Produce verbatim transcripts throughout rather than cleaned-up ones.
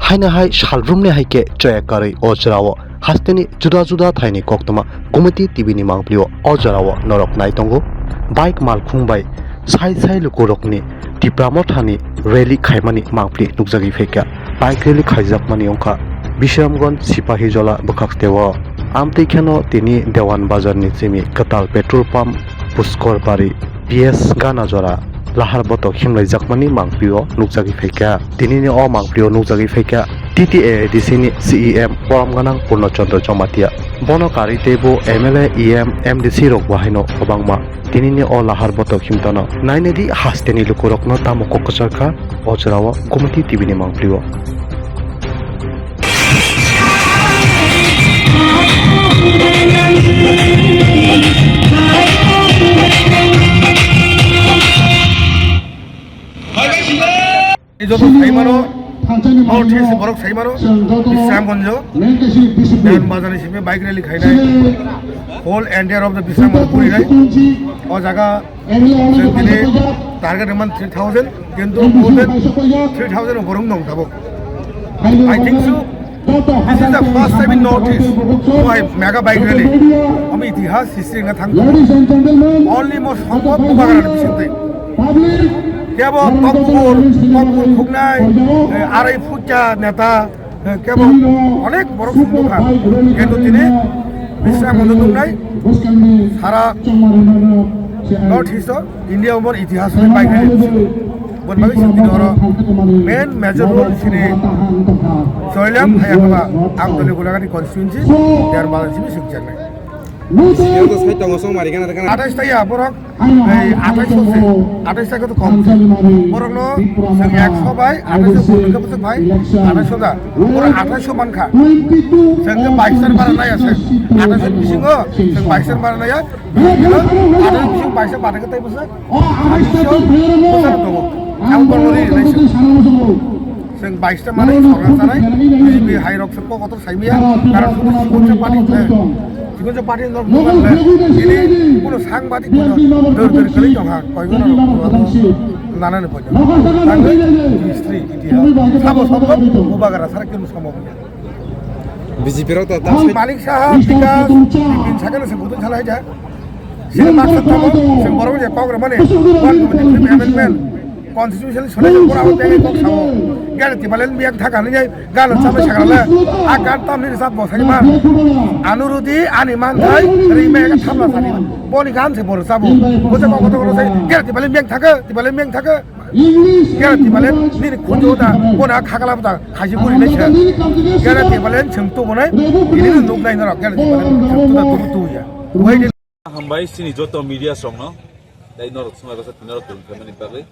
Haino hai salrumni hai khe choya karwi o jorao hasteni juda juda thaini koktwma Gumati T V ni mangpilio o jorao norok nai tongo. Bike malkhung bai sai sai lukurokni Tipra Mothani rally khaimani mangpili nukjagwi phaikha. Bike rally khaijakmani wngkha Bisramganj Sipahijola bwkhak teo. Amtwi kheno tini Dewan Bazar ni simi kwtal petrol pump Puskor Bari P S Gana jora lahar botok himlaijakmani mangpilio nukjagwi phaikha. Tinini o mangpilio nukjagwi phaikha T T A A D C ni C E M borom gwnang Purno Chandra Jamatia. Bono karwi teibo M L A, E M, M D C rok bo haino kwbangma tinini o lahar botok himtono. Nainedi hasteni lukurokno tamo kok kwcharkha o jorao Gumati T V ni mangpilio. Joto saimano, North East borok saimano, Bisramganj, Dewan Bazar ni simi bike rally khainai, whole entire of the Bisramganj purinai, o jaga chwng tini target man three thousand, kintu more than three thousand borok nong tabok. I think so. This is the first time in North East who I mega bike rally. Ami itihas history na thang. Only mo sombhob Bubagra ni bisingtwi. Kebo Tokpur, Tokpur khuknai, eh, arai phucha neta, eh, kebo onek borok sumukha. Kintu tini Bisramganj nungnai sara North East o India umor itihas ni bike rally. Bon bagwi chwng tini oro main major role chini Soilam Hayakaba ang tole Golagati constituency Dewan Bazar chini sukjaknai. Atais taya borok, ei atais se, atais taya to kom. Borok no chwng ekso bai atais se borok no bwswk bai atais da. Borok atais mankha. Chwng ke bike stand bara naya se. Atais bisingo chwng bike stand bara naya. Atais bising bike stand bara ke tai bwswk. Bwswk tongo. Ang borok no ri nai se. Chwng bike stand mani sorkar sanai. B J P hai rok se kokotor Saimaya, karon sumui sikonsa party, eh, sikonsa party no bukan le, ini kuno sangbadik kuno dor dor kali tongha, koi gono rok, rok, nana ni poito. Tangwi history, itihas, sabo sabo Bubagra sara kenu samo punya. B J P rok to Manik Saha, Bikash, Bipin Sakhe no se butun salai ja. Sini maksud tamo, sing borok je kok ramane, wan amendment. Constitution swnai jok pura abo tei kok sao. Gana Tibalel biang thaka nini gana chamai sagrala. A gan tam nini sab bosai man. Anu rudi ani man thai ri me ka thamla sani. Boni gan se bor sabo. Bote kok to sai gana Tibalel biang thaka, Tibalel biang thaka. Gana Tibalel nini khunjo da bona khakala da khaji guri nai sa. Gana Tibalel chengtu bonai. Ini nuk nai norok gana Tibalel chengtu da tu tu ya. Wai Hambai chini joto media songno, tei norok sumai basa tini norok tong khaimani bagwi.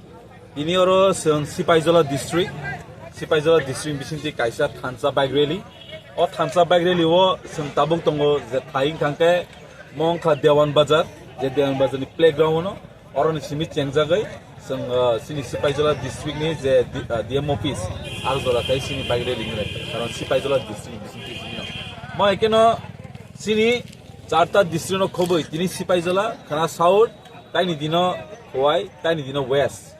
Tini oro chwng Sipaijola district, Sipaijola district bisingtwi kaisa thansa bike rally. O thansa bike rally o chwng tabuk tongo je thai wngkha khe mo wngkha Dewan Bazar, je Dewan Bazar ni playground o, oroni simi chengjagwi chwng, ah, chini Sipaijola district ni je D-, ah, D M office, Arjora tei chini bike rally wngkha, karon Sipaijola district ni bisingtwi simi no. Mo ekeno chini Charta district no khobwi tini Sipaijola, khana South, taini dino Khowai, taini dino West.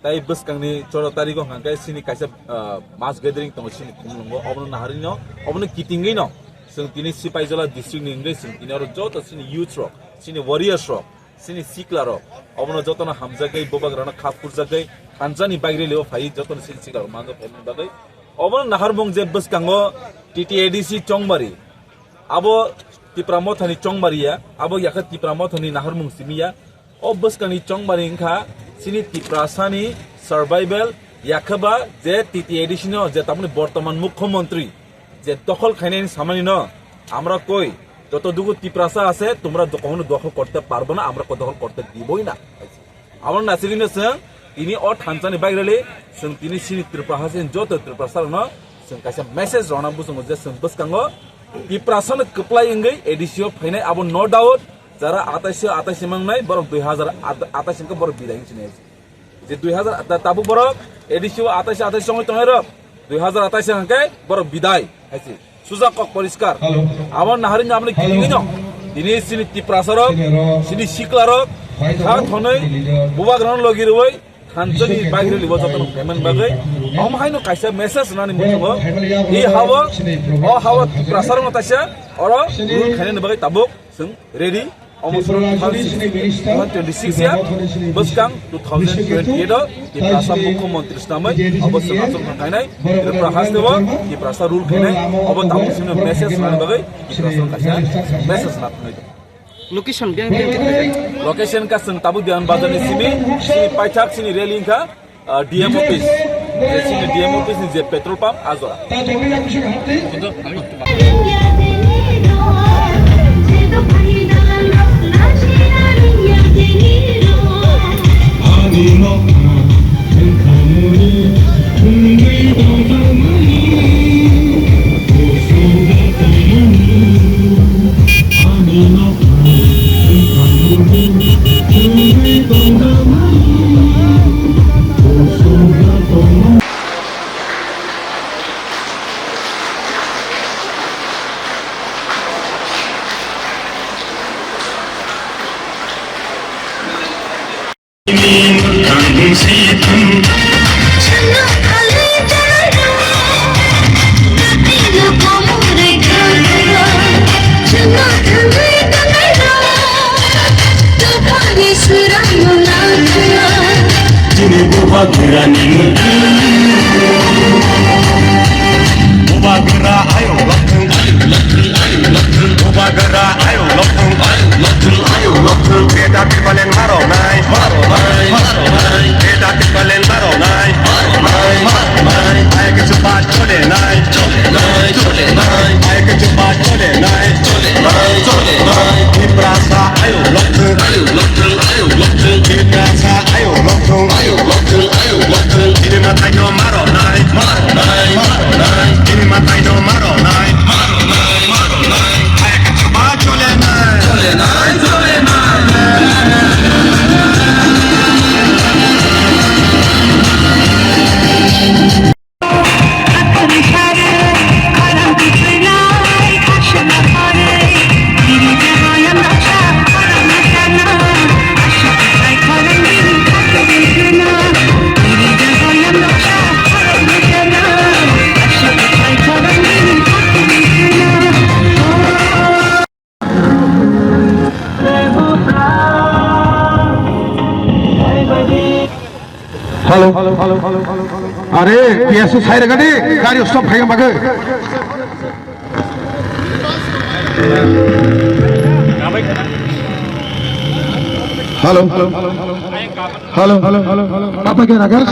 Tai bwskangni choro tarigo hwnkha khe chini kaisa, ah, mass gathering tongo chini khumlungo, obono naharino, obono kitingwino chwng tini Sipaijola district ni wngwi chwng tini oro joto chini youth rok, chini warriors rok, chini sikla rok, obono jotono hamjagwi, bubagrano khap kurjagwi, thansa ni bike rally o phaiwi jotono chini sikla rok manjak phaimani bagwi. Obono naharmung je bwskango T T A D C Chongbari, abo Tipra Mothani Chongbari ya, abo yakha Tipra Mothani naharmung simi ya. O bwskangni Chongbari wngkha chini Tiprasani survival, yakha ba je T T A D C no je tamoni bortoman mukhyamantri je dokhol khainani samani no, আমরা কই, যতটুকু তিপ্রাসা আছে তোমরা কখনো দখল করতে পারবে না, আমরা দখল করতে দিবই না। Abo nasigwino chwng tini o thansani bike rally chwng tini chini Tripura hasteni joto Tripura sarokno chwng kaisa message rwna muchungo je chwng bwskango Tiprasano kwplai wngwi A D C o phainai abo no doubt, jara atais atais mangnai borok dui hazar atais hwnkhe borok bidai wngsinai. Je dui hazar ta-, tabuk borok A D C o atais atais wngwi tongnai rok dui hazar atais hwnkhe borok bidai hai se. Suja kok poriskar. Hello. Abo naharino aboni kitingino. Tini chini Tiprasa rok, chini sikla rok, kha thonwi, bubagrano logi rwui, Thanchani bagwi rwlibo jotono phaimani bagwi omo haino kaisa message rwnani muchungo. I hawo, o hawo Tiprasarokno taisa oro rule khainani bagwi tabuk chwng ready. Omo soro two thousand twenty-six ya, bwskang two thousand twenty-eight o Tiprasa Mukhyamantri swnamwi obo chwng achuk thang khainai Tripura hasteo Tiprasa rule khainai obo tabuk chwngno message rwnani bagwi Tiprasarokno kaisa message rwna thangwi tongo. Location biyang biyang khe khaijak? Location ka chwng tabuk Diyan Bazar ni simi, sini paithak, sini rally wngkha, ah, D M office. Je sini D M office ni je petrol pump, a jora. Chini bubagra ni muti. Bubagra ayo lokthung. Bubagra ayo lokthung. Beta Tipraland maro nai. Beta Tipraland maro nai. Ai ke chupa chole nai. Ai ke chupa chole nai. Tiprasa ayo lokthung. Tiprasa ayo lokthung. Chini matai no maro nai. Chini matai no maro nai. Ai ke chupa chole nai. Hello. Are, P S O sai rega di, gari stop khai bagwi. Hello. Hello. Apa kira, guys?